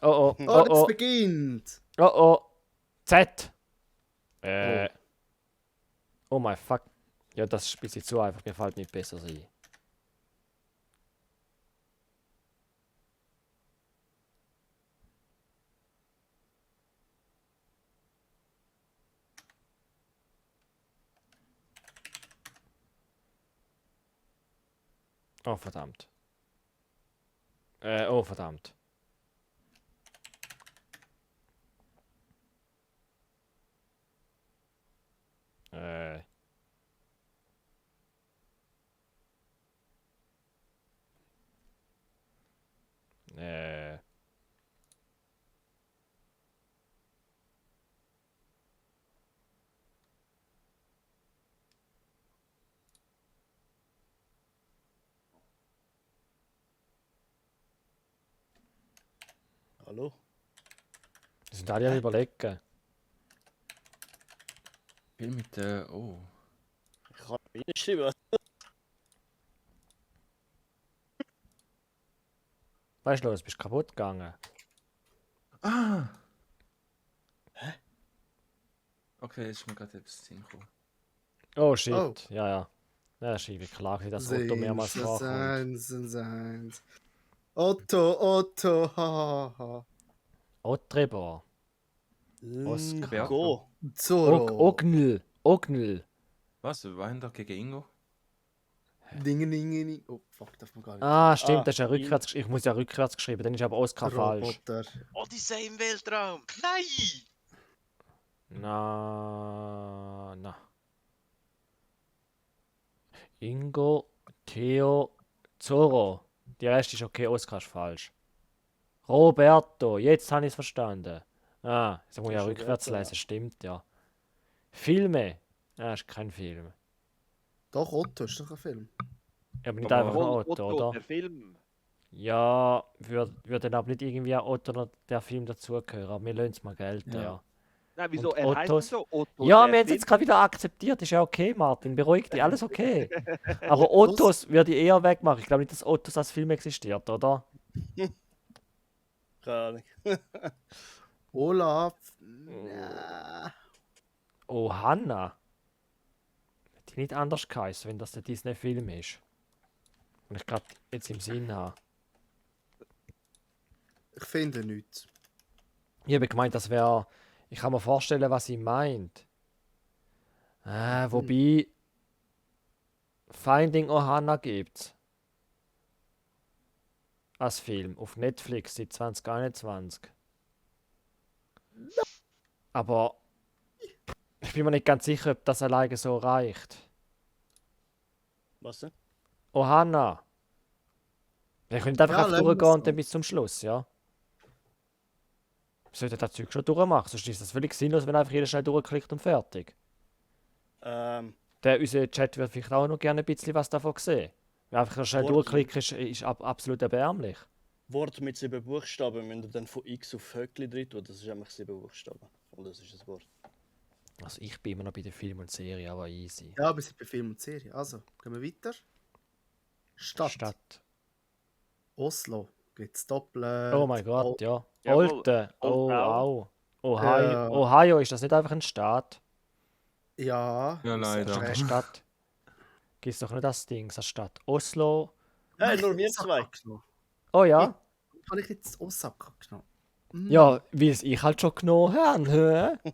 Oh, es beginnt! oh. Z. Oh my fuck. Ja, das ist ein bisschen zu einfach. Mir fällt nicht besser ein. Oh, verdammt. Oh, verdammt. Äh. Äh. Hallo? Die sind alle am Überlegen. Film mit der. Oh. Ich kann nicht reinschreiben. Weißt du, du bist kaputt gegangen. Ah! Hä? Okay, jetzt ist mir gerade etwas hingekommen. Oh shit. Oh. Ja, ja. Ja, ist irgendwie klar, dass Otto mehrmals vorkommt. Seins. Otto, hahaha. Ottrebor. Oscar. Go. Zorro. Ognel. Was? Wein da gegen Ingo? Dingeningening. Oh, fuck, darf man gar nicht. Ah, stimmt, Ah, das ist ja rückwärts. Ich muss ja rückwärts geschrieben, dann ist aber Oscar falsch. Roboter. Odyssee im Weltraum. Nein! Na. Ingo, Theo, Zorro. Die Rest ist okay, Oscar ist falsch. Roberto, jetzt habe ich es verstanden. Ah, jetzt muss ich ja Ist rückwärts Roberto, lesen, stimmt ja. Filme. Ah, ist kein Film. Doch, Otto ist doch ein Film. Ja, aber nicht Aber einfach nur Voll Otto, Otto, oder? der Film. Ja, würde dann aber nicht irgendwie Otto oder der Film dazugehören. Aber wir lassen es mal gelten, Ja. ja. Nein, wieso? Und Er heißt Ottos- so Otto. Ja, der wir haben es jetzt Film. gerade wieder akzeptiert. Ist ja okay, Martin. Beruhig dich, alles okay. Aber Ottos würde ich eher wegmachen. Ich glaube nicht, dass Ottos als Film existiert, oder? Keine Ahnung. Olaf. Ja. Oh, Hannah. Hätte ich nicht anders geheißen, wenn das der Disney-Film ist. Und ich gerade jetzt im Sinn habe. Ich finde nichts. Ich habe gemeint, das wäre. Ich kann mir vorstellen, was sie meint. Wobei. Finding Ohana gibt's. Als Film auf Netflix seit 2021. Aber ich bin mir nicht ganz sicher, ob das alleine so reicht. Was denn? Ohana. Ich könnte einfach, Ja, einfach lassen wir's durchgehen und so. dann bis zum Schluss, ja. Wir sollten das Zeug schon durchmachen, sonst ist das völlig sinnlos, wenn einfach jeder schnell durchklickt und fertig. Unser Chat wird vielleicht auch noch gerne ein bisschen was davon sehen. Wenn einfach noch schnell Wort- durchklicken ist absolut erbärmlich. Wort mit 7 Buchstaben, wenn du dann von X auf Höckli drin tust, das ist einfach 7 Buchstaben. Und das ist ein Wort. Also ich bin immer noch bei den Film und Serie, aber easy. Ja, wir sind bei Film und Serie. Also, gehen wir weiter. Stadt. Oslo. Gibt's doppelt. Oh mein Gott, ja. Jawohl. Olten. Oh, Old Town. au. Ohio. Ja. Ohio, ist das nicht einfach ein Staat? Ja. Ja, Das ist leider. keine Stadt. Gibt's doch nicht das Ding, das Stadt. Oslo. Hey, nur wir zwei. Oh ja. Habe ich jetzt Osaka genommen? Ja, wie es ich halt schon genommen habe. hä?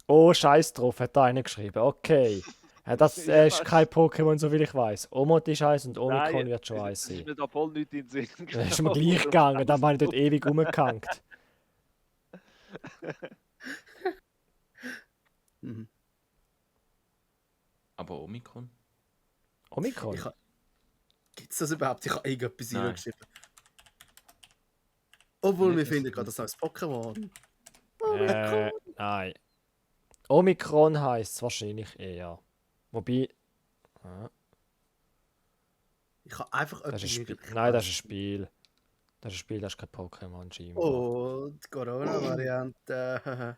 Oh, scheiß drauf, hat da einer geschrieben. Okay. Ja, das ist kein Pokémon, so wie ich weiß. Omot ist eins und Omikron Nein, wird schon eins es ist sein. mir da voll nicht in den Sinn Das ist mir gleich gegangen, da war ich dort ewig rumgehangen. Mhm. Aber Omikron? Omikron? Ich ha- Gibt's das überhaupt? Ich habe irgendetwas Nein. reingeschrieben. Obwohl Nicht, wir dass finden du- gerade das als Pokémon. Nein. Omikron heisst es wahrscheinlich eher. Wobei. Ich habe einfach Das ist ein Spiel. irgendwie- Nein, das ist ein Spiel. Das ist ein Spiel, das ist kein Pokémon scheinbar. Oh, die Corona-Variante.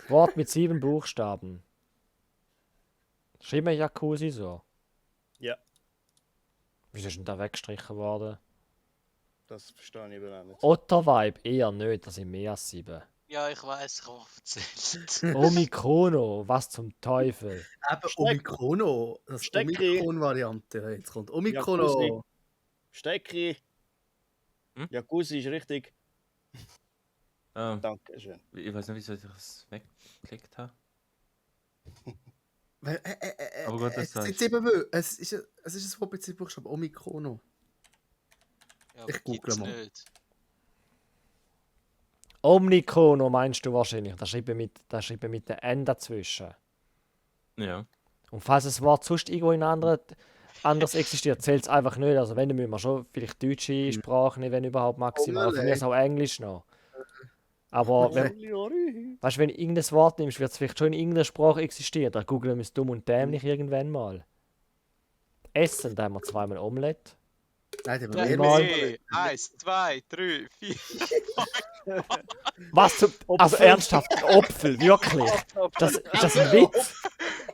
Wort mit 7 Buchstaben. Schreiben wir Jacuzzi so. Wieso ist denn da weggestrichen worden? Das verstehe ich eben auch nicht. Otter-Vibe eher nicht, das sind mehr als 7. Ja, ich weiß, ich habe erzählt. Omikrono, was zum Teufel? Eben Steck- Omikrono. Das Steckri. Omikron-Variante. Jetzt kommt Jacuzzi. Omikrono. Stecki. Hm? Jacuzzi ist richtig. Ah, Dankeschön. ich weiß nicht, wieso ich das weggeklickt habe. Aber gut, das Es sind sagst 7 Wörter. Es ist ein VPC-Buchstabe. Omikrono. Ja, Ich google gibt's mal. nicht. Omnikrono meinst du wahrscheinlich. Das schreiben mit den N dazwischen. Ja. Und falls das Wort sonst irgendwo in anders existiert, zählt es einfach nicht. Also wenn, dann müssen wir schon vielleicht deutsche Sprache nehmen, wenn überhaupt maximal. Von mir ist auch Englisch noch. Aber weißt du, wenn du irgendein Wort nimmst, wird es vielleicht schon in irgendeiner Sprache existieren. Da googeln wir es dumm und dämlich irgendwann mal. Essen, da haben wir zweimal Omelette. Nein, der Ja, mehr Mal. nee. 1, 2, 3, 4. Was zum... Also ernsthaft, Apfel, wirklich? Ist das ein Witz?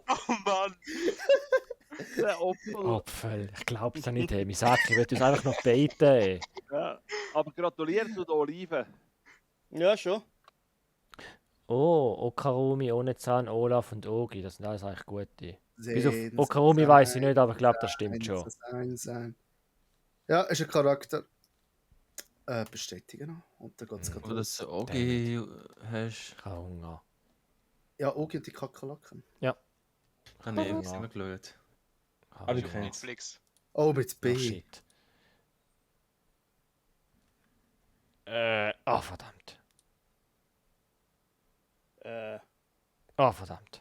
Oh Mann. Der Opel. Apfel, ich glaube es nicht. Ey. Ich sage, ich will uns einfach noch beten. Ey. Ja. Aber gratuliere zu den Oliven. Ja, schon. Oh, Okarumi, Onezan, Olaf und Ogi, das sind alles eigentlich gute. Bis auf Sehen, Okarumi weiß ich nicht, aber ich glaube, das stimmt schon. Sein. Ja, ist ein Charakter. Bestätigen noch. Und dann geht es Oder dass du Ogi hast, Ich habe Hunger. Ja, Ogi und die Kakerlaken. habe ich irgendwie immer geschaut. Aber ich Hunger. kenn's. Netflix. Oh, mit B. Oh shit. Oh verdammt. Oh verdammt.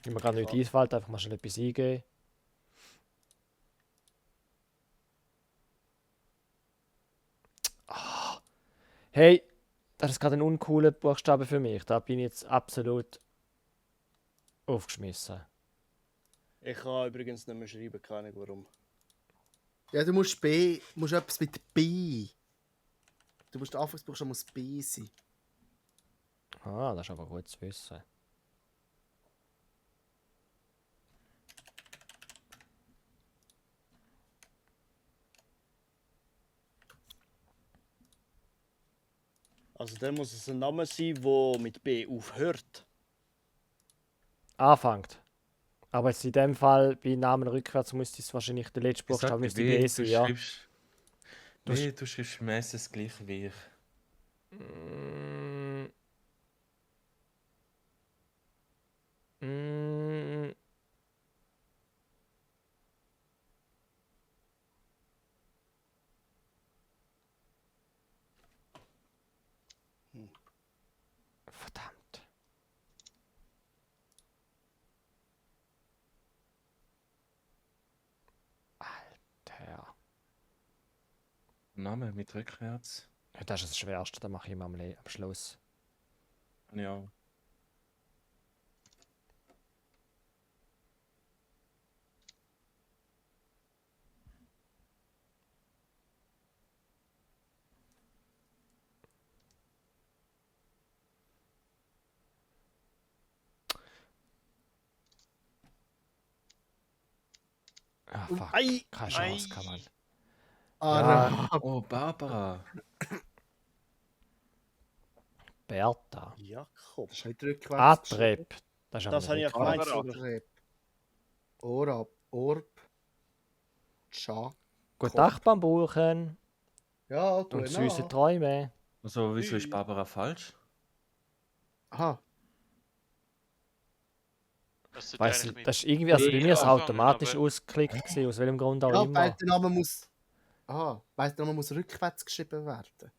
Ich mir gerade nicht einfällt, einfach mal schnell etwas eingeben. Ah. Hey, das ist gerade ein uncooler Buchstabe für mich. Da bin ich jetzt absolut aufgeschmissen. Ich kann übrigens nicht mehr schreiben, keine Ahnung warum. Ja, du musst B. Musst etwas mit B. Du musst der Anfangsbuchstabe muss B sein. Ah, das ist aber gut zu wissen. Also dann muss es ein Name sein, der mit B aufhört. Anfängt. Aber jetzt in dem Fall, bei Namen rückwärts, müsste es wahrscheinlich der letzte Ich sag Buchstabe dir, müsste B sein, ja. Du schreibst meistens gleich wie ich. Mm. Mm. Verdammt. Alter. Name mit rückwärts. Ja, das ist das Schwerste, das mache ich immer am Schluss. Ja. Ah, fuck. Ei! Keine Chance, kann man. Arab. Oh, Barbara. Bertha. Jakob. Das ist nicht rückwärts. Atrep. Das ist Das aber habe ich nicht ja gemeint. Barbara. Atrep. Orab. Cha. Gut Nacht, Bambuchen. Ja, Und gute süße Nacht. Träume. Also, wieso ist Barbara falsch? Aha. Was tut Weißt du, eigentlich mit? das ist irgendwie, also bei mir ist es anfangen, automatisch aber- ausgeklickt gewesen, aus welchem Grund auch Ja, immer. weil der Name muss. Aha, weil der Name muss rückwärts geschrieben werden.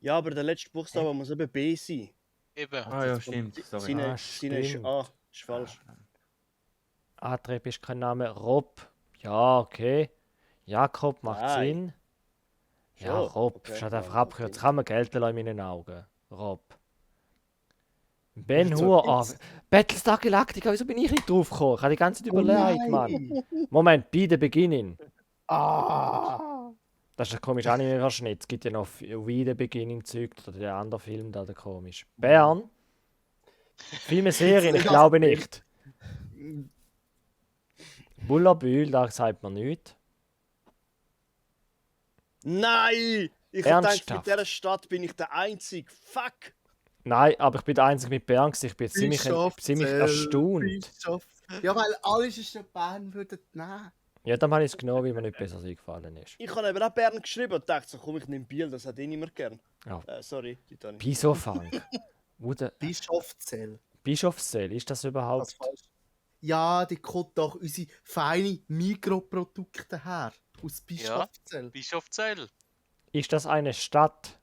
Ja, aber der letzte Buchstabe muss eben B sein. Eben. Ah ja, stimmt. Sorry. Seine ist stimmt. A. Ist falsch. Atrep ist kein Name. Rob. Ja, okay. Jakob macht Nein. Sinn. Ja, Schon? Rob. Okay, Statt ja, einfach abgekürzt. okay. Kann man Geld lassen in meinen Augen. Rob. Ben So Hur. Ah, gibt's- Battlestar Galactica, wieso bin ich nicht drauf gekommen? Ich habe die ganze Zeit überlegt, Mann. Moment, bei the beginning. Ah! Das ist ein komischer Anime-Verschnitt. Es gibt ja noch We the Beginning Zeug oder der andere Film da, der komisch. Bern? Filme, Serien, ich glaube nicht. Bullerbühl, da sagt man nichts. Nein! Ich hab gedacht, Ernsthaft? mit dieser Stadt bin ich der Einzige. Fuck! Nein, aber ich bin der Einzige mit Bern gewesen. Ich bin ziemlich Bischofszell, erstaunt. Bischofszell. Ja, weil alles ist ja Bern würden nehmen. Ja, dann habe ich es genommen, weil mir nicht besser eingefallen ist. Ich habe eben auch Bern geschrieben und dachte so, komm, ich nehme Biel, das hat eh niemand gern. Ja. Sorry, Titanic. Pisofunk. Wo der Bischofszell. Bischofszell, ist das überhaupt? Das falsch. Ja, die kommt doch unsere feine Mikroprodukte her. Aus Bischofszell. Bischofszell. Ist das eine Stadt?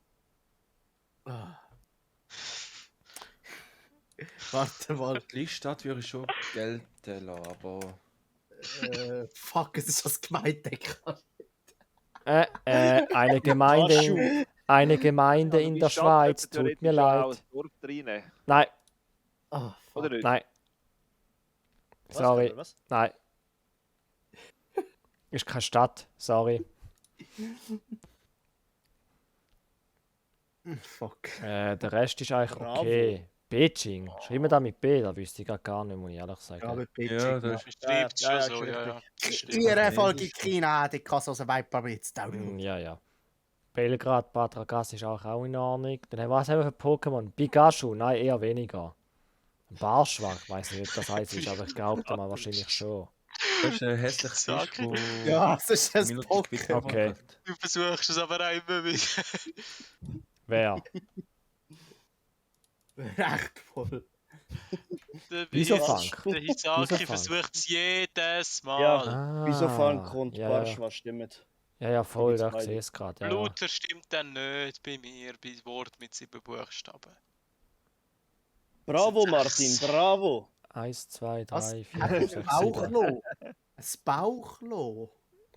Ah. Warte mal. Die Stadt würde ich schon gelten lassen, aber. Fuck, es ist das Gemeindedecker. Eine Gemeinde, eine Gemeinde in der Schweiz. Tut mir leid. Nein, Ah, Oder nicht? nein, Was, sorry, oder was? nein. Ist keine Stadt, sorry. fuck. Der Rest ist eigentlich Bravo. okay. Beijing. Schreiben wir da mit B, da wüsste ich gar nicht, muss ich ehrlich sagen. Ja, mit Beijing. Ja, das ist. Schreibt Ja, schon ja, so, ist ja, ja. richtig. Das stimmt. Ihre Folge China, die kann so ein Viper mit Ja, ja. Belgrad, Batragas ist auch in Ordnung. Dann was haben wir für Pokémon? Pikachu? Nein, eher weniger. Barschwach, ich weiß nicht, ob das heißt, ist, aber ich behaupte mal wahrscheinlich schon. Das ist ein hässlicher Sag Fisch, wo. Ja, das ist ein Minuten Pokémon. später Okay. wandelt. Du versuchst es aber auch immer wieder. Wer? Recht voll. Wieso Funk? Der Wieso Hisaki Funk? versucht es jedes Mal. Ja. Wieso Funk und ja, Barschwa stimmt? ja, ja, voll, Da da gibt's sehe ich es gerade. Ja. Blutler stimmt dann nicht bei mir, bei Wort mit 7 Buchstaben. Bravo, Martin, bravo! 1, 2, Was? 3, 4, Ein 5, 6, 7. Bauchloh. Ein Bauchloh.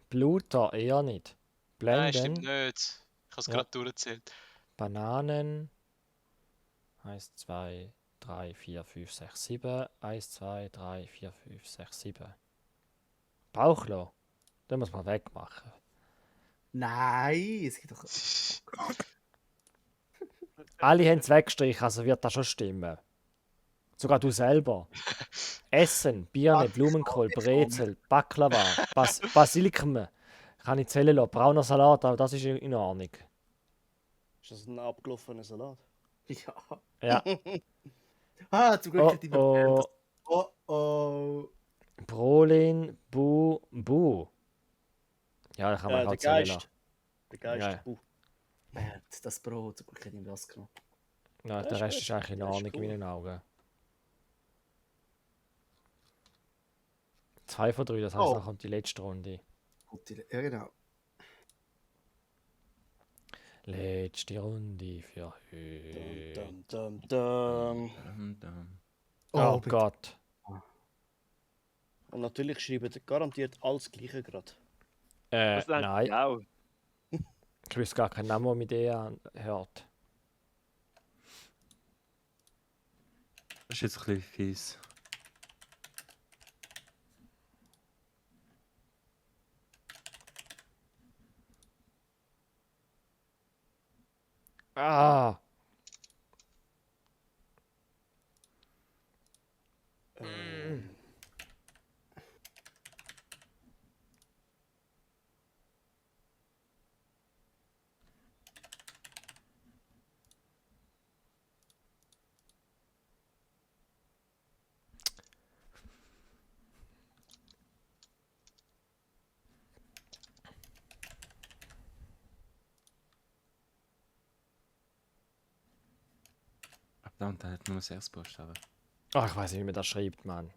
Bluter eher nicht. Nein, stimmt Blenden, nicht. Ich habe es Ja. gerade durchgezählt. Bananen. 1, 2, 3, 4, 5, 6, 7. 1, 2, 3, 4, 5, 6, 7. Bauchloh. Den muss man wegmachen. Nein, es gibt doch. Alle haben es weggestrichen, also wird das schon stimmen. Sogar du selber. Essen, Birne, Blumenkohl, Brezel, Baklava, Basilikum. Kann ich zählen lassen. Brauner Salat, aber das ist in Ordnung. Ist das ein abgelaufener Salat? Ja. Ja. Ah, zum Glück Oh, hat die oh. Oh oh. Brolin, Bu. Ja, da kann man Der halt zählen Geist. lassen. Der Geist. Ja. Das Brot, zum Glück hat ihm das genommen. Ja, Das der ist Rest gut. ist eigentlich in Das ist Ordnung in cool. meinen Augen. 2 von 3, das heißt, Oh. dann kommt die letzte Runde. Gut, ja, genau. Letzte Runde für heute. Dum, dum, dum. Oh bitte. Gott. Und natürlich schreiben die garantiert alles Gleiche gerade. Nein, Genau. ich wüsste gar keinen Namen, der mit E hört. Das ist jetzt ein bisschen fies. Ah, Verdammt, der hat nur 6 Buchstaben. ach, ich weiß nicht, wie man das schreibt, Mann.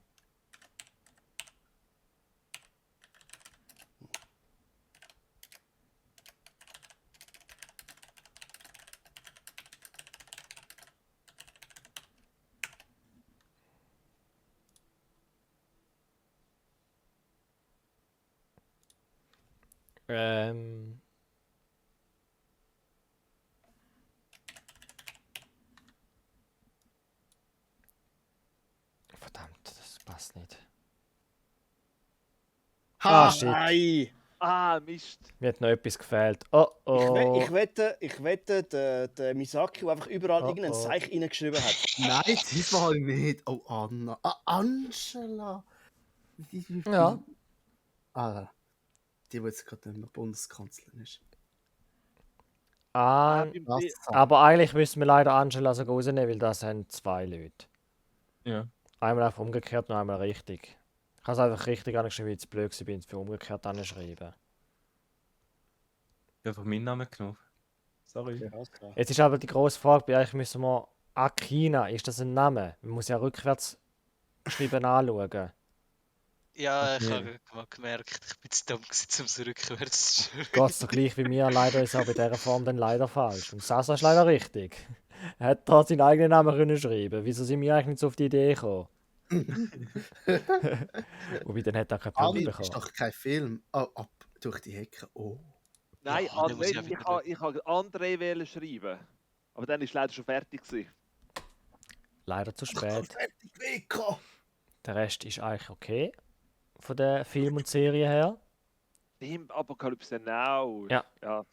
Ähm. Verdammt, das passt nicht. Ah, shit. Nein! Ah, Mist. Mir hat noch etwas gefehlt. Oh oh. Ich wette, der Misaki, der einfach überall Oh, irgendein oh. Zeichen reingeschrieben hat. Nein, diesmal nicht. Oh, Anna. Ah, Angela. Ja. Ah, die jetzt gerade nicht mehr Bundeskanzlerin ist. An, beim Wasser. aber eigentlich müssen wir leider Angela sogar rausnehmen, weil das sind 2 Leute. Ja. Einmal einfach umgekehrt und einmal richtig. Ich habe es einfach richtig angeschrieben, weil ich zu blöd war, für umgekehrt anzuschreiben. Ich habe einfach meinen Namen genommen. Sorry. Ja, klar. Jetzt ist aber die grosse Frage, bei euch müssen wir Akina, ist das ein Name? Man muss ja rückwärts schreiben anschauen. Ja, ich Okay. habe mal gemerkt, ich bin zu dumm gewesen, um es rückwärts zu schreiben. Geht so gleich wie mir, leider ist auch bei dieser Form dann leider falsch. Und Sasa ist leider richtig. Er hat da seinen eigenen Namen können schreiben. Wieso sind wir eigentlich nicht so auf die Idee gekommen? Wobei, dann hätte er keinen Punkt Anni ist bekommen. doch kein Film. Oh, ab durch die Hecke. Oh. Nein, Ja, dann muss ich André, ja ich habe André wollen schreiben. Aber dann ist leider schon fertig gewesen. Leider zu spät. Fertig weggekommen. Der Rest ist eigentlich okay. Von der Film und Serie her. Stimmt, Apocalypse Now. Ja. Ja.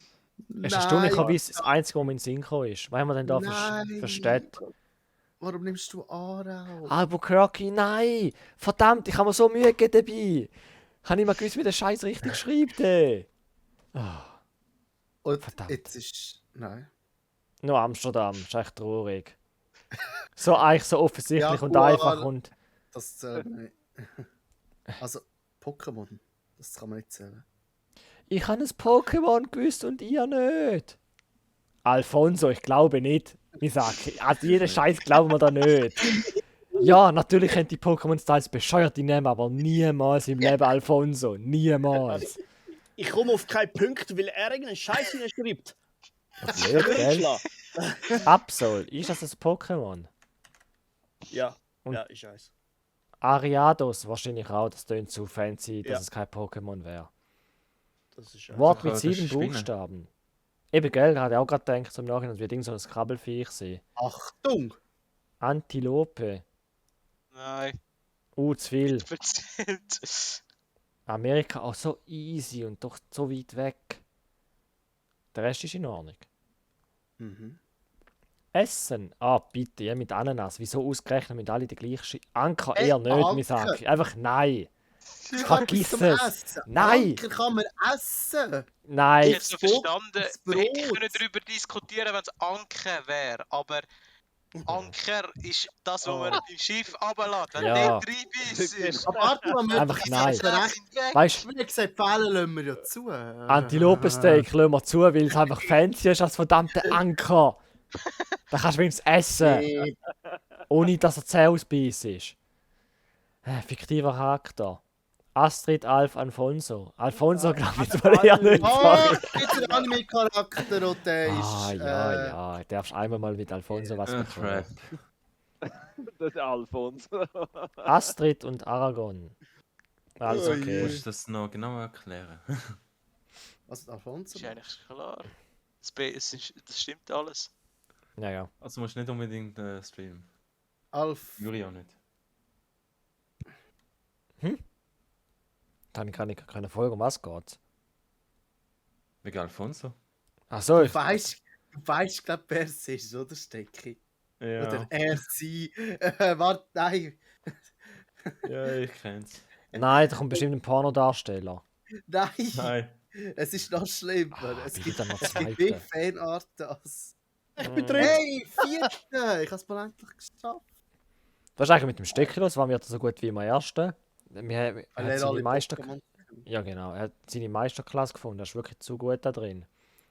Es ist erstaunlicherweise das Einzige, was mir in den Sinn gekommen ist. Was haben wir denn da Nein. für Städte? Warum nimmst du Aarau? Albuquerque, nein! Verdammt, ich habe mir so Mühe gegeben dabei. Ich habe nicht mal gewusst, wie der Scheiß richtig schreibt. Ey. Und verdammt. jetzt ist... Nein. Nur Amsterdam, ist echt traurig. So eigentlich so offensichtlich und Jaguar. einfach und... Das zählt nicht. Also, Pokémon. Das kann man nicht zählen. Ich habe ein Pokémon gewusst und ihr nicht. Alfonso, ich glaube nicht. Ich sage, also jeden Scheiß glauben wir da nicht. Ja, natürlich können die Pokémon-Styles bescheuerte nehmen, aber niemals im Leben Alfonso. Niemals. Ich komme auf keinen Punkt, weil er irgendeinen Scheiß hineinschreibt. Blöd, gell? Klar. Absol, ist das ein Pokémon? Ja, Und- ja, ich weiß. Ariados wahrscheinlich auch, das tönt zu fancy, dass Ja. es kein Pokémon wäre. Das ist ja. Wort Ja, mit das 7 ist Spinnen. Buchstaben. Eben, gell, da hatte ich auch gerade gedacht, zum Nachhinein, das wird irgend so ein Krabbelfiech sein. Achtung! Antilope. Nein, Zu viel. verzählt. Amerika auch so easy und doch so weit weg. Der Rest ist in Ordnung. Mhm. Essen. Ah, bitte, ja, mit Ananas. Wieso ausgerechnet mit alle die gleiche Anker Ey, eher nicht, Anker. mir sag ich. Einfach nein. Ich Vergiss habe etwas zum es. Essen. Nein. Anker kann man essen. Ich Nein. hätte so verstanden, das wir hätten Brot. können darüber diskutieren, wenn es Anker wäre, aber Anker ist das, was man im Schiff runterlässt. Wenn Ja. der Treibis ist, Aber warte mal, wir Einfach nein. sind recht. sind weg. Weißt du, Wie gesagt, Pfähle lassen wir ja zu. Antilopensteak lassen wir zu, weil es einfach fancy ist als verdammte Anker. Da kannst du wenigstens essen, Nee. ohne dass er zäh ausbeißt ist. Fiktiver Charakter. Astrid, Alf, Alfonso. Alfonso, glaube ich, zwar eher nicht. Oh, Sorry. jetzt ein Anime-Charakter und der ist... Ah, ja. Du darfst einmal mal mit Alfonso was bekommen. Crap. Das ist Alfonso. Astrid und Aragon. Also Oh Du okay. musst das noch genau erklären. Was ist Alfonso? Ist eigentlich klar. Das stimmt alles. Ja. Also musst du nicht unbedingt streamen. Alf. Juri auch nicht. Dann kann ich keine Folge, um was geht's? Wegen Alfonso? Achso, Du weißt, glaube wer es ist, oder Stecki? Ja. Oder er, sie. Warte, nein. Ja, ich kenn's. nein, da kommt bestimmt ein Pornodarsteller. Nein. Nein. Es ist noch schlimmer. Es bitte gibt, dann noch es gibt zweite. mehr Fanarten als... Ich bin drin. Hey, 4. Ich habe es mal endlich geschafft. Was ist eigentlich mit dem Stecker los? Waren wir so gut wie im ersten? Er hat Weil er seine alle Meister... Pokémon- Ja genau, er hat seine Meisterklasse gefunden. Er ist wirklich zu gut da drin.